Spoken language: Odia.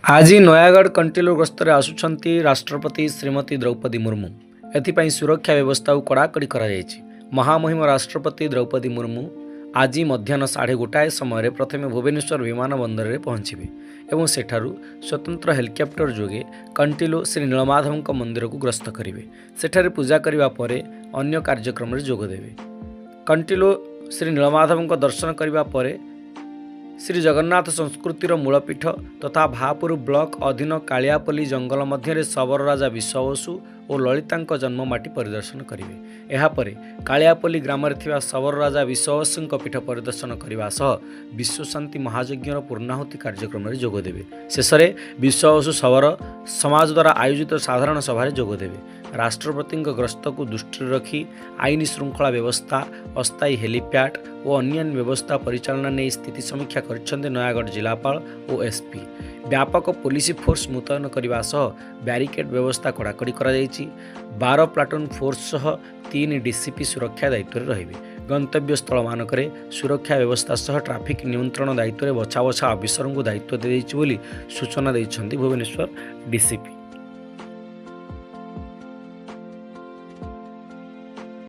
ଆଜି ନୟାଗଡ଼ କଣ୍ଟିଲୋ ଗସ୍ତରେ ଆସୁଛନ୍ତି ରାଷ୍ଟ୍ରପତି ଶ୍ରୀମତୀ ଦ୍ରୌପଦୀ ମୁର୍ମୁ। ଏଥିପାଇଁ ସୁରକ୍ଷା ବ୍ୟବସ୍ଥାକୁ କଡ଼ାକଡ଼ି କରାଯାଇଛି। ମହାମହିମ ରାଷ୍ଟ୍ରପତି ଦ୍ରୌପଦୀ ମୁର୍ମୁ ଆଜି ମଧ୍ୟାହ୍ନ 1:30 ସମୟରେ ପ୍ରଥମେ ଭୁବନେଶ୍ୱର ବିମାନ ବନ୍ଦରରେ ପହଞ୍ଚିବେ ଏବଂ ସେଠାରୁ ସ୍ୱତନ୍ତ୍ର ହେଲିକପ୍ଟର ଯୋଗେ କଣ୍ଟିଲୋ ଶ୍ରୀ ନୀଳମାଧବଙ୍କ ମନ୍ଦିରକୁ ଗସ୍ତ କରିବେ। ସେଠାରେ ପୂଜା କରିବା ପରେ ଅନ୍ୟ କାର୍ଯ୍ୟକ୍ରମରେ ଯୋଗଦେବେ। କଣ୍ଟିଲୋ ଶ୍ରୀ ନୀଳମାଧବଙ୍କ ଦର୍ଶନ କରିବା ପରେ ଶ୍ରୀ ଜଗନ୍ନାଥ ସଂସ୍କୃତିର ମୂଳପୀଠ ତଥା ଭାପୁର ବ୍ଲକ ଅଧୀନ କାଳିଆପଲ୍ଲୀ ଜଙ୍ଗଲ ମଧ୍ୟରେ ଶବର ରାଜା ବିଶ୍ୱବସୁ ଓ ଲଳିତାଙ୍କ ଜନ୍ମମାଟି ପରିଦର୍ଶନ କରିବେ। ଏହାପରେ କାଳିଆପଲ୍ଲୀ ଗ୍ରାମରେ ଥିବା ଶବର ରାଜା ବିଶ୍ୱବସୁଙ୍କ ପୀଠ ପରିଦର୍ଶନ କରିବା ସହ ବିଶ୍ୱଶାନ୍ତି ମହାଯଜ୍ଞର ପୂର୍ଣ୍ଣାହୁତି କାର୍ଯ୍ୟକ୍ରମରେ ଯୋଗଦେବେ। ଶେଷରେ ବିଶ୍ୱବସୁ ଶବର ସମାଜ ଦ୍ୱାରା ଆୟୋଜିତ ସାଧାରଣ ସଭାରେ ଯୋଗଦେବେ। ରାଷ୍ଟ୍ରପତିଙ୍କ ଗସ୍ତକୁ ଦୃଷ୍ଟିରେ ରଖି ଆଇନ ଶୃଙ୍ଖଳା ବ୍ୟବସ୍ଥା, ଅସ୍ଥାୟୀ ହେଲିପ୍ୟାଡ୍ ଓ ଅନ୍ୟାନ୍ୟ ବ୍ୟବସ୍ଥା ପରିଚାଳନା ନେଇ ସ୍ଥିତି ସମୀକ୍ଷା କରିଛନ୍ତି ନୟାଗଡ଼ ଜିଲ୍ଲାପାଳ ଓ ଏସ୍ପି। ବ୍ୟାପକ ପୋଲିସ ଫୋର୍ସ ମୁତୟନ କରିବା ସହ ବ୍ୟାରିକେଡ୍ ବ୍ୟବସ୍ଥା କଡ଼ାକଡ଼ି କରାଯାଇଛି। 12 ପ୍ଲାଟୁନ୍ ଫୋର୍ସ ସହ 3 ଡିସିପି ସୁରକ୍ଷା ଦାୟିତ୍ୱରେ ରହିବେ। ଗନ୍ତବ୍ୟ ସ୍ଥଳମାନଙ୍କରେ ସୁରକ୍ଷା ବ୍ୟବସ୍ଥା ସହ ଟ୍ରାଫିକ୍ ନିୟନ୍ତ୍ରଣ ଦାୟିତ୍ୱରେ ବଛା ବଛା ଅଫିସରଙ୍କୁ ଦାୟିତ୍ୱ ଦିଆଯାଇଛି ବୋଲି ସୂଚନା ଦେଇଛନ୍ତି ଭୁବନେଶ୍ୱର ଡିସିପି।